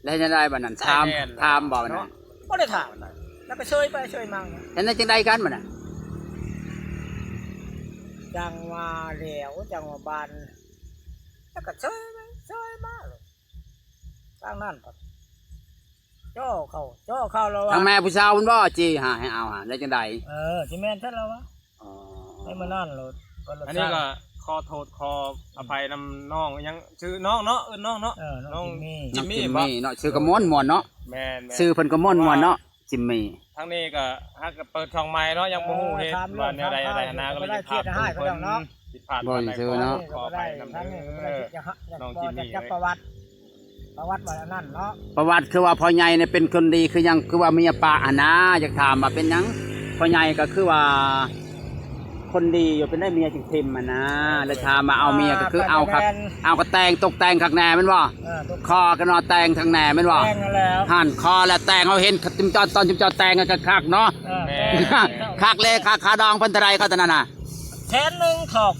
ແລ້ວເຮັດຈັ່ງໃດບັດນັ້ນ? ຖາມ ຖາມບໍ່ບັດນັ້ນ? ບໍ່ໄດ້ຖາມ. ແລ້ວໄປເຊີຍໄປເຊີຍມາ. ເຮັດຈັ່ງໃດກັນບັດນັ້ນ? ຈັ່ງວ່າແລ້ວ ຈັ່ງວ່າບານ ແລ້ວກໍເຊີຍໄປເຊີຍມາໂລດ. ທາງນັ້ນພັດຈໍ້ເຂົ້າ ຈໍ້ເຂົ້າແລ້ວວ່າ ທາງແມ່ຜູ້ສາວເພິ່ນບໍ່ຈີ່ຫາໃຫ້ເອົາຫາ ແລ້ວຈັ່ງໃດ? ເອີ ຊິແມ່ນຊັ້ນແລ້ວວ່າ. ອໍ ໃນມື້ນັ້ນໂລດ. ອັນນີ້ກໍຂໍໂທດຂໍອະໄພນຳນ້ອງ ຍັງຊື່ນ້ອງເນາະ ເອີ້ນນ້ອງເນາະ. ເອີ ນ້ອງ ນ້ອງຈິມມີ ຈິມມີເນາະ ຊື່ກໍມ່ວນໆເນາະ. ແມ່ນໆ ຊື່ເພິ່ນກໍມ່ວນໆເນາະ ຈິມມີ. ທາງນີ້ກໍຫາກໍເປີດຊ່ອງໃໝ່ເນາະ ຍັງບໍ່ຮູ້ເຮັດວ່າແນວໃດ ອັນໃດນະ ກໍເລີຍຖາມເພິ່ນ ຜິດພາດອັນໃດ ຂໍອະໄພນຳເດີ ນ້ອງຈິມມີ. ປະຫວັດ ປະຫວັດວ່າອັນນັ້ນເນາະ ປະຫວັດຄືວ່າພໍ່ໃຫຍ່ນີ້ເປັນຄົນດີ ຄືຫຍັງ ຄືວ່າເມຍປະຫັ້ນນາ. ຢາກຖາມວ່າເປັນຫຍັງພໍ່ໃຫຍ່ກໍຄືວ່າຄົນດີຢູ່ ເປັນໄດ້ເມຍຈຶ່ງຖິ້ມຫັ້ນນາ. ເລີຍຖາມວ່າເອົາເມຍກໍຄືເອົາຄັກ ເອົາກໍແຕ່ງຕົກແຕ່ງຄັກແນ່ແມ່ນບໍ່? ເອີ ຂໍກັນເນາະ ແຕ່ງຄັກແນ່ແມ່ນບໍ່? ຫັ້ນຂໍແລ້ວແຕ່ງ ເຮົາເຫັນຈຸມເຈົ້າ ຕອນຈຸມເຈົ້າແຕ່ງກໍຄັກເນາະ. ເອີ ແຕ່ງ ຄັກເລີຍ. ຄ່າ ຄ່າດອງເພິ່ນເທົ່າໃດ ເຂົາຕອນນັ້ນນະ? ແສນໜຶ່ງ ຖອກ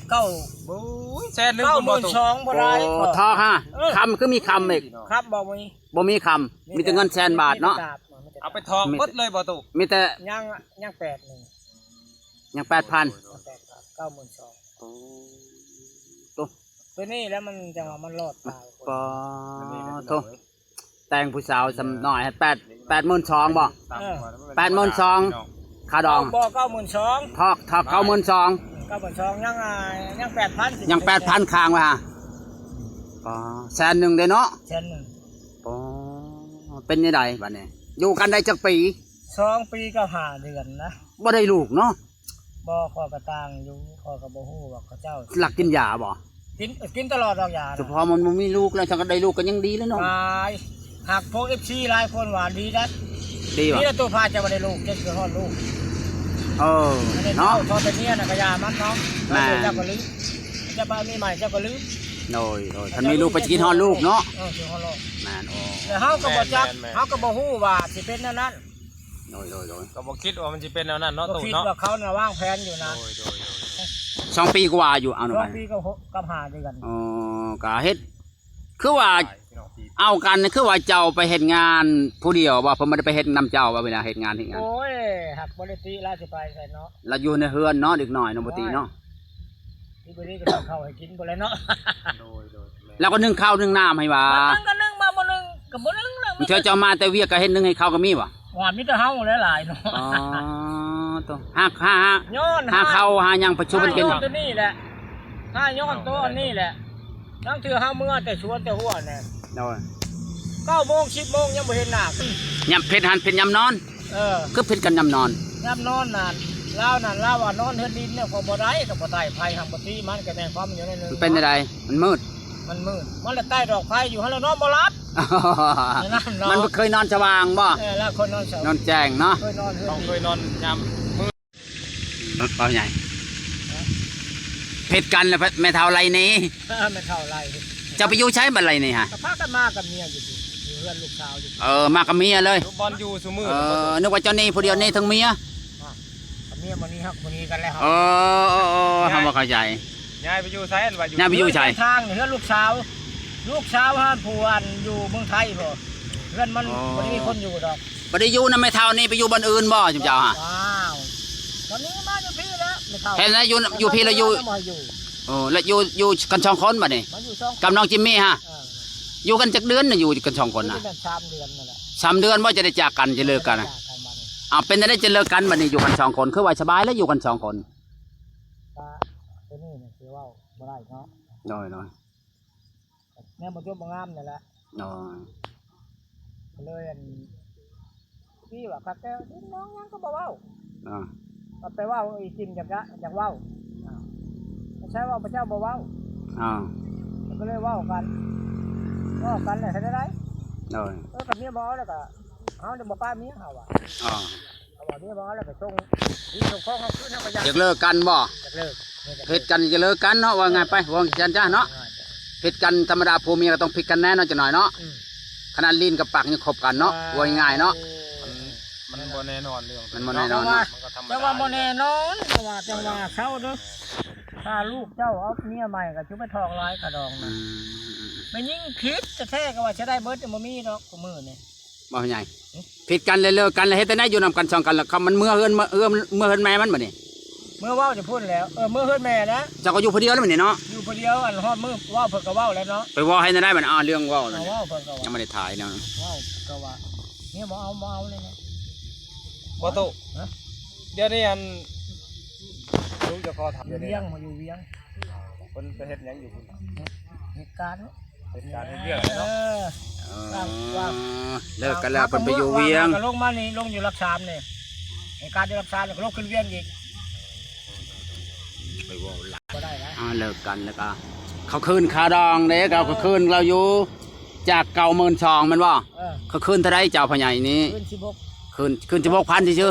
ເກົ້າ ໂອ້ຍ ແສນໜຶ່ງ ເກົ້າໝື່ນສອງບໍ່ໄດ້. ໂອ້ ຖອກຫະ? ເອີ ຄຳຄືມີຄຳອີກ? ຄຳບໍ່ມີ ບໍ່ມີຄຳ ມີແຕ່ເງິນແສນບາດເນາະ. ເອົາໄປຖອກໝົດເລີຍບໍ່ຕູ້? ມີແຕ່ ຍັງ ຍັງແປດໜຶ່ງ ຍັງແປດພັນ ເກົ້າໝື່ນສອງ. ໂອ້ ໂຕ ໂຕນີ້ແລ້ວມັນຈັ່ງວ່າມັນລອດຕາຍ. ປາໂທ ແຕ່ງຜູ້ສາວສ່ຳນ້ອຍໃຫ້ແປດ ແປດໝື່ນສອງບໍ່? ເອີ ແປດໝື່ນສອງ ຄ່າດອງ. ບໍ່ ເກົ້າໝື່ນສອງ ຖອກ ຖອກເກົ້າໝື່ນສອງ ເກົ້າໝື່ນສອງ ຍັງ ອ່າ ຍັງແປດພັນ ຍັງແປດພັນຄ້າງໄວ້ຫາ. ປາ ແສນໜຶ່ງເດ້ເນາະ. ແສນໜຶ່ງ. ປາເປັນຈັ່ງໃດບັດນີ້ ຢູ່ກັນໄດ້ຈັກປີ? ສອງປີກັບຫ້າເດືອນນະ. ບໍ່ໄດ້ລູກເນາະ. ບໍ່ ຂ້ອຍກໍຕ່າງຢູ່ ຂ້ອຍກໍບໍ່ຮູ້ວ່າເຂົາເຈົ້າລັກກິນຢາບໍ່? ກິນ ກິນຕະຫຼອດດອກຢານະ. ສະເພາະມັນບໍ່ມີລູກແລ້ວ ຄັນກໍໄດ້ລູກກໍຍັງດີແລ້ວເນາະ. ຕາຍ ຫາກພວກເອັຟຊີຫຼາຍຄົນວ່າດີໄດ໋. ດີບໍ່? ນີ້ລະໂຕພາເຈົ້າບໍ່ໄດ້ລູກ ເຈົ້າຊິຮອດລູກ. ເອີ ເນາະ ເນາະ ທອດແຕ່ເມຍນະກໍຢ່າມັນເນາະ. ແມ່ນ ເຈົ້າກໍລືມ ເຈົ້າໄປມີໃໝ່ເຈົ້າກໍລືມ. ໂດຍ ໂດຍ ຄັນມີລູກໄປຊິຄິດຮອດລູກເນາະ. ເອີ ຊິຮອດລູກ. ແມ່ນ. ໂອ້ ແຕ່ເຮົາກໍບໍ່ຈັກ ແມ່ນໆໆ ເຮົາກໍບໍ່ຮູ້ວ່າຊິເປັນແນວນັ້ນ. ໂດຍ ໂດຍ ໂດຍ ກໍບໍ່ຄິດວ່າມັນຊິເປັນແນວນັ້ນເນາະ ບໍ່ຄິດ ຕູ້ເນາະ ວ່າເຂົານະວາງແຜນຢູ່ນະ. ໂດຍ ໂດຍ ໂດຍ ສອງປີກວ່າຢູ່ ເອົານະ ສອງປີກັບຫົກ ກັບຫ້າເດືອນ. ອໍ ກໍເຮັດ ຄືວ່າ ເອົາກັນ ຄືວ່າເຈົ້າໄປເຮັດງານຜູ້ດຽວບໍ່? ເພິ່ນບໍ່ໄດ້ໄປເຮັດນຳເຈົ້າບໍ່ ເວລາເຮັດງານ ເຮັດງານ? ໂອ້ຍ ຫາກບໍ່ໄດ້ຕິລາວຊິໄປໃສເນາະ. ລາວຢູ່ໃນເຮືອນເນາະ ເດັກນ້ອຍເນາະ ບໍ່ຕິເນາະ. ໂອ້ຍ ທີ່ບໍ່ດີກໍຕ້ອງເຂົ້າໃຫ້ກິນພຸ້ນແຫຼະເນາະ. ໂດຍ ໂດຍ ແມ່ນ. ແລ້ວກໍໜຶ້ງເຂົ້າໜຶ້ງນ້ຳໃຫ້ວ່າ ມັນກໍໜຶ້ງມາບໍ່ໜຶ້ງ ກໍບໍ່ໜຶ້ງແລ້ວ. ເທື່ອເຈົ້າມາແຕ່ວຽກກໍເຮັດໜຶ້ງໃຫ້ເຂົາກໍມີບໍ່? ວ່າມີແຕ່ເຮົາຫຼາຍໆເນາະ. ອໍ ໂຕ ຫາ ຫາ ຫາ ຍ້ອນ ຫາເຂົ້າຫາຫຍັງໄປສູ່ເພິ່ນກິນ. ຍ້ອນໂຕນີ້ແຫຼະ ຖ້າຍ້ອນໂຕອັນນີ້ແຫຼະ ລາງເທື່ອເຮົາເມືອແຕ່ສວນແຕ່ຫົວແຫຼະ. ໂດຍ ເກົ້າໂມງ ສິບໂມງ ຍັງບໍ່ເຫັນໜ້າ. ຍາມເພັດຫັ້ນເປັນຍາມນອນ. ເອີ ຄືຜິດກັນຍາມນອນ. ຍາມນອນນັ້ນ ລາວນັ້ນ ລາວວ່ານອນເຮືອນດິນນີ້ກໍບໍ່ໄດ້ ກໍບໍ່ໄດ້ ໄຟຫັ້ນບໍ່ຕິ ມັນກໍແມ່ນຄວາມຢູ່ໃນໜຶ່ງ. ມັນເປັນຈັ່ງໃດ? ມັນມືດ. ມັນມືດ ມັນລະໄຕ້ດອກໄຟຢູ່ຫັ້ນລະນອນບໍ່ຫຼັບ. ນັ້ນເນາະ ມັນບໍ່ເຄີຍນອນສະຫວ່າງບໍ່? ເອີ ລາວຄົນນອນສະຫວ່າງ ນອນແຈ້ງເນາະ. ເຄີຍນອນເຮືອນດິນ ເຄີຍນອນຍາມມືດ. ເວົ້າໃຫຍ່ ຜິດກັນແລ້ວແມ່ເຖົ້າໄລ່ໜີ. ແມ່ເຖົ້າໄລ່. ເຈົ້າໄປຢູ່ໃສບັດໄລ່ໜີຫະ? ກໍພາກັນມາກັບເມຍຢູ່ ຢູ່ເຮືອນລູກສາວຢູ່. ເອີ ມາກັບເມຍເລີຍ. ຢູ່ບ່ອນຢູ່ຊຸມື້. ເອີ ນຶກວ່າເຈົ້າໜີຜູ້ດຽວ ໜີທັງເມຍ. ອາ ກັບເມຍບໍ່ໜີ ເຮົາບໍ່ໜີກັນແລ້ວ. ເອີ ເອີ ເອີ ເຮົາບໍ່ເຂົ້າໃຈ. ຍ້າຍໄປຢູ່ໃສ? ອັນວ່າຢູ່ ຍ້າຍໄປຢູ່ໃສ? ທາງເຮືອນລູກສາວ ລູກສາວຫັ້ນ ຜູ້ອັນຢູ່ເມືອງໄທພຸ້ນ ເຮືອນມັນ ອໍ ບໍ່ໄດ້ມີຄົນຢູ່ດອກ. ບໍ່ໄດ້ຢູ່ນຳແມ່ເຖົ້ານີ້ ໄປຢູ່ບ່ອນອື່ນບໍ່ ຈຸມເຈົ້າຫະ? ອ້າວ ຕອນນີ້ມາຢູ່ພີ້ແລ້ວແມ່ເຖົ້າ. ເຫັນແລ້ວຢູ່ ຢູ່ພີ້ແລ້ວຢູ່ ບໍ່ໃຫ້ຢູ່. ໂອ້ ແລ້ວຢູ່ ຢູ່ກັນສອງຄົນບັດນີ້ ມາຢູ່ສອງ ກັບນ້ອງຈິມມີຫະ? ເອີ ຢູ່ກັນຈັກເດືອນນະ ຢູ່ກັນສອງຄົນນະ? ຢູ່ໄດ້ສາມເດືອນນັ້ນແຫຼະ. ສາມເດືອນບໍ່ ຈະໄດ້ຈາກກັນ ຈະເລີກກັນນະ? ຈາກກັນບັດນີ້. ອ້າວ ເປັນຈັ່ງໃດຈະເລີກກັນບັດນີ້ ຢູ່ກັນສອງຄົນ ຄືວ່າສະບາຍແລ້ວຢູ່ກັນສອງຄົນ? ກະໂຕນີ້ນີ້ຊິເວົ້າບໍ່ໄດ້ເນາະ. ໂດຍ ໂດຍ. ແນວບໍ່ຈົບບໍ່ງາມນີ້ແຫຼະ. ອໍ ກໍເລີຍອັນ ທີ່ວ່າຄັກແຕ່ດິນນອງຫຍັງກໍບໍ່ເວົ້າ. ອາ ກໍໄປເວົ້າອີຈິມຢາກ ຢາກເວົ້າ. ອາ ກໍໃຊ້ເວົ້າ ພະເຈົ້າບໍ່ເວົ້າ. ອາ ກໍເລີຍເວົ້າກັນ ເວົ້າກັນແລ້ວເຮັດແນວໃດ? ໂດຍ. ເອີ ຄັນເມຍບໍ່ເອົາແລ້ວກໍ ເຮົານີ້ບໍ່ປະເມຍເຮົາວ່າ. ອາ ເຮົາວ່າເມຍບໍ່ເອົາແລ້ວກໍສົ່ງ ທີ່ສົ່ງຂອງເຮົາຄືນ ເຮົາກໍຢາກ ຢາກເລີກກັນບໍ່? ຢາກເລີກ. ຜິດກັນຈະເລີກກັນເນາະ ວ່າງ່າຍໄປ ເວົ້າຈັ່ງຊັ້ນເນາະ. ຜິດກັນທຳມະດາ ຜົວເມຍກໍຕ້ອງຜິດກັນແດ່ເນາະ ຈັກໜ້ອຍເນາະ. ອືມ ຂະໜາດລີ້ນກັບປາກຍັງຄົບກັນເນາະ. ເອີ ເວົ້າງ່າຍໆເນາະ. ມັນ ມັນບໍ່ແນ່ນອນເລື່ອງ ມັນບໍ່ແນ່ນອນເນາະ. ແຕ່ວ່າ ແຕ່ວ່າບໍ່ແນ່ນອນ ແຕ່ວ່າ ແຕ່ວ່າເຊົາເດີ້ ຖ້າລູກເຈົ້າເອົາເມຍໃໝ່ກໍຊິໄປທອກຫຼາຍຂະດອງນະ. ອືມ ແມ່ຍິງຜິດແທ້ໆ ກໍວ່າຊິໄດ້ເບິດ ບໍ່ມີດອກ ຄູ່ມື້ນີ້. ບໍ່ໃຫຍ່ ຫຶ ຜິດກັນແລ້ວເລີກກັນ ແລ້ວເຮັດແນວໃດ ຢູ່ນຳກັນສອງກັນ ແລ້ວມັນເມືອເຮືອນ ເມືອເຮືອນ ເມືອເຮືອນແມ່ມັນບັດນີ້? ເມືອເວົ້າຢູ່ພຸ້ນແລ້ວ. ເອີ ເມືອເຮືອນແມ່ແລ້ວ. ເຈົ້າກໍຢູ່ຜູ້ດຽວແລ້ວບັດນີ້ເນາະ? ຢູ່ຜູ້ດຽວ. ອັນຮອດມື້ເວົ້າເພິ່ນກໍເວົ້າແລ້ວເນາະ. ໄປເວົ້າໃຫ້ແນວໃດບັດນີ້? ອ້າວ ເລື່ອງເວົ້າແລ້ວນີ້ ເວົ້າເພິ່ນກໍວ່າ ຍັງບໍ່ໄດ້ຖ່າຍເນາະ. ເວົ້າກໍວ່າ ເມຍບໍ່ເອົາ ບໍ່ເອົາແລ້ວນະ ບໍ່ຕູ້. ຮະ? ດຽວນີ້ອັນ ລູກເຈົ້າຂໍຖາມ ຢູ່ວຽງ ມາຢູ່ວຽງ. ເພິ່ນໄປເຮັດຫຍັງຢູ່ພຸ້ນ? ເຮັດ ເຮັດການ ເຮັດການເຮັດວຽກເນາະ. ເອີ ເອີ ວ່າງ ເລີກກັນແລ້ວ ເພິ່ນໄປຢູ່ວຽງ ວ່າງກໍລົງມານີ້ ລົງຢູ່ຫຼັກສາມນີ້ ເຮັດການຢູ່ຫຼັກສາມ ແລ້ວກໍລົງຂຶ້ນວຽງອີກ. ໄປເວົ້າຫຼາຍ ບໍ່ໄດ້ນະ. ອ່າ ເລີກກັນແລ້ວກໍ ເຂົາຄືນຄ່າດອງເດ້ ເຂົາຄືນລາວຢູ່ ຈາກເກົ້າໝື່ນສອງ ແມ່ນບໍ່? ເອີ ເຂົາຄືນເທົ່າໃດເຈົ້າພໍ່ໃຫຍ່ນີ້? ຄືນສິບຫົກ ຄືນ ຄືນສິບຫົກພັນຊື່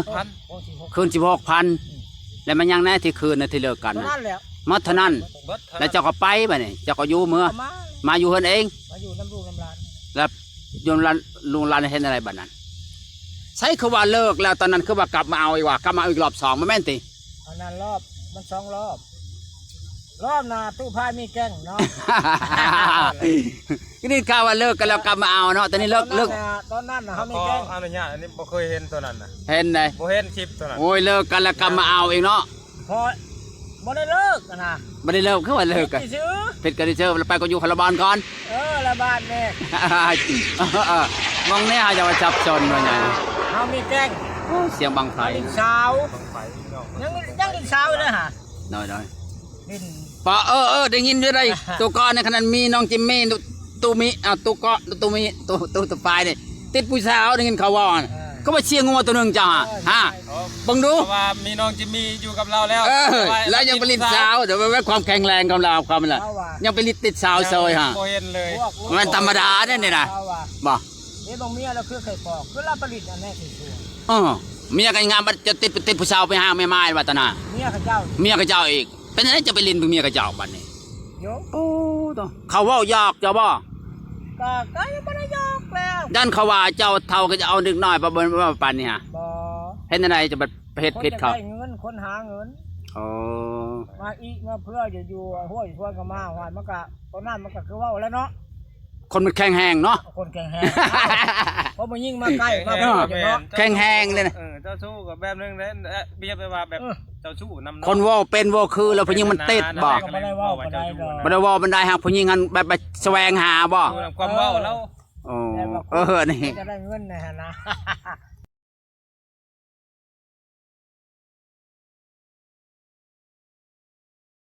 ໆ. ຄືນສິບຫົກພັນ ອືມ ແລ້ວມັນຍັງແນ່ທີ່ຄືນນະ ທີ່ເລີກກັນນະ? ເທົ່ານັ້ນແຫຼະ ໝົດເທົ່ານັ້ນ. ເບິດເທົ່ານັ້ນ. ແລ້ວເຈົ້າກໍໄປບັດນີ້ ເຈົ້າກໍຢູ່ເມືອ ມາ ມາຢູ່ເຮືອນເອງ ມາຢູ່ນຳລູກນຳຫຼານ. ແລ້ວຢູ່ນຳຫຼານ ລູກຫຼານເຮັດແນວໃດບັດນັ້ນ? ໃສຄືວ່າເລີກແລ້ວ ຕອນນັ້ນຄືວ່າກັບມາເອົາອີກວ່າ ກັບມາເອົາອີກລອບສອງ ບໍ່ແມ່ນຕິ? ອັນນັ້ນລອບ ມັນສອງລອບ. ລອບໜ້າຕູ້ພາຍມີແກ້ງເນາະ. ໄດ້ຍິນຂ່າວວ່າເລີກກັນແລ້ວກັບມາເອົາເນາະ. ຕອນນີ້ເລີກ ຕອນນັ້ນນະ ເລີກ ຕອນນັ້ນນະ ເຮົາມີແກ້ງ. ຂໍອະນຸຍາດ ອັນນີ້ບໍ່ເຄີຍເຫັນຕົວນັ້ນນະ. ເຫັນໃດ? ບໍ່ເຫັນຄລິບຕົວນັ້ນ. ໂອ້ຍ ເລີກກັນແລ້ວກັບມາເອົາອີກເນາະ. ເພາະບໍ່ໄດ້ເລີກນະ. ບໍ່ໄດ້ເລີກ ຄືວ່າເລີກກັນ ຜິດກັນຊື່ໆ. ຜິດກັນຊື່ໆ ແລ້ວໄປກໍຢູ່ຄົນລະບ່ອນກ່ອນ. ເອີ ລະບ້ານແນ່. ເອີ ເອີ ມອງແນ່ ເຮົາຈະວ່າສັບສົນວ່າຫຍັງ. ເຮົາມີແກ້ງ. ໂອ້ ສຽງບັ້ງໄຟ. ເຮົາຫຼິ້ນສາວ ບັ້ງໄຟເນາະ. ຍັງ ຍັງຫຼິ້ນສາວເດ້ຫະ. ໂດຍໆ. ຫຼິ້ນ ປະ ເອີ ເອີ ໄດ້ຍິນຢູ່ໃດ໋ ໂຕເກາະໃນຂະນະມີນ້ອງຈິມມີ ຕູມີ ອ່າ ໂຕເກາະ ຕູມີ ໂຕ ໂຕ ໂຕປາຍນີ້ ຕິດຜູ້ສາວ ໄດ້ຍິນເຂົາເວົ້າ. ເອີ ເຂົາວ່າເຊຍງົວໂຕໜຶ່ງເຈົ້າຫະ ເອີ ຫາ ເບິ່ງດູ ເພາະວ່າມີນ້ອງຈິມມີຢູ່ກັບລາວແລ້ວ. ເອີ ແລ້ວຍັງໄປຫຼິ້ນສາວ ແຕ່ວ່າຄວາມແຂງແຮງຂອງລາວ ຄວາມລະ ຍັງໄປຫຼິ້ນຕິດສາວເຊີຍຫະ. ບໍ່ເຫັນເລີຍ ບໍ່ແມ່ນທຳມະດາເດ້ນີ້ນະ. ບໍ່ ເດ້ ບາງເມຍລາວຄືໄຂ່ປອກ ຄືລາວຜະລິດອັນແນ່ທີ່ສຸດ. ເອີ ເມຍກໍງາມ ບັດຈະຕິດ ຕິດຜູ້ສາວໄປຫາແມ່ໝ້າຍວ່າຕະນາ ເມຍເຂົາເຈົ້າ ເມຍເຂົາເຈົ້າອີກ. ເປັນຈັ່ງໃດຈະໄປຫຼິ້ນເປັນເມຍເຂົາເຈົ້າບັດນີ້? ໂຍ ໂອ້ ໂຕ ເຂົາເວົ້າຢອກເຈົ້າບໍ່? ກໍ ກໍຍັງບໍ່ໄດ້ຢອກແລ້ວ ຢ້ານເຂົາວ່າເຈົ້າເຖົ້າກໍຈະເອົາເດັກນ້ອຍໄປ ບໍ່ ບໍ່ປານນີ້ຫະ. ບໍ່ ເຮັດຈັ່ງໃດຈະໄປເຮັດຜິດເຂົາ? ຄົນຢາກໄດ້ເງິນ ຄົນຫາເງິນ. ໂອ້ ມາອີກມາເພື່ອຢູ່ ຢູ່ຫ້ວຍຊວນກໍມາ ຫ້ວຍ ມັນກໍ ຕອນນັ້ນມັນກໍຄືເວົ້າແລ້ວເນາະ. ຄົນມັນແຂງແຮງເນາະ ຄົນແຂງແຮງ. ເພາະຜູ້ຍິງມາໃກ້ ມາ ເອີ ເນາະ ແຂງແຮງເລີຍນະ. ເອີ ເຈົ້າຊູ້ກໍແບບໜຶ່ງເດ້ ປຽບໄປວ່າແບບ ເອີ ເຈົ້າຊູ້ນຳເນາະ. ຄົນເວົ້າເປັນເວົ້າຄືແລ້ວຜູ້ຍິງມັນຕິດບໍ່? ກໍບໍ່ໄດ້ເວົ້າປານໃດດອກ ບໍ່ໄດ້ເວົ້າປານໃດຫາ ຜູ້ຍິງຫັ້ນແບບ ແບບສະແຫວງຫາບໍ່? ຢູ່ນຳຄວາມເວົ້າລາວ. ໂອ້ ແບບວ່າ ເອີ ນີ້ ຈະໄດ້ເງິນໃນຫັ້ນນະ.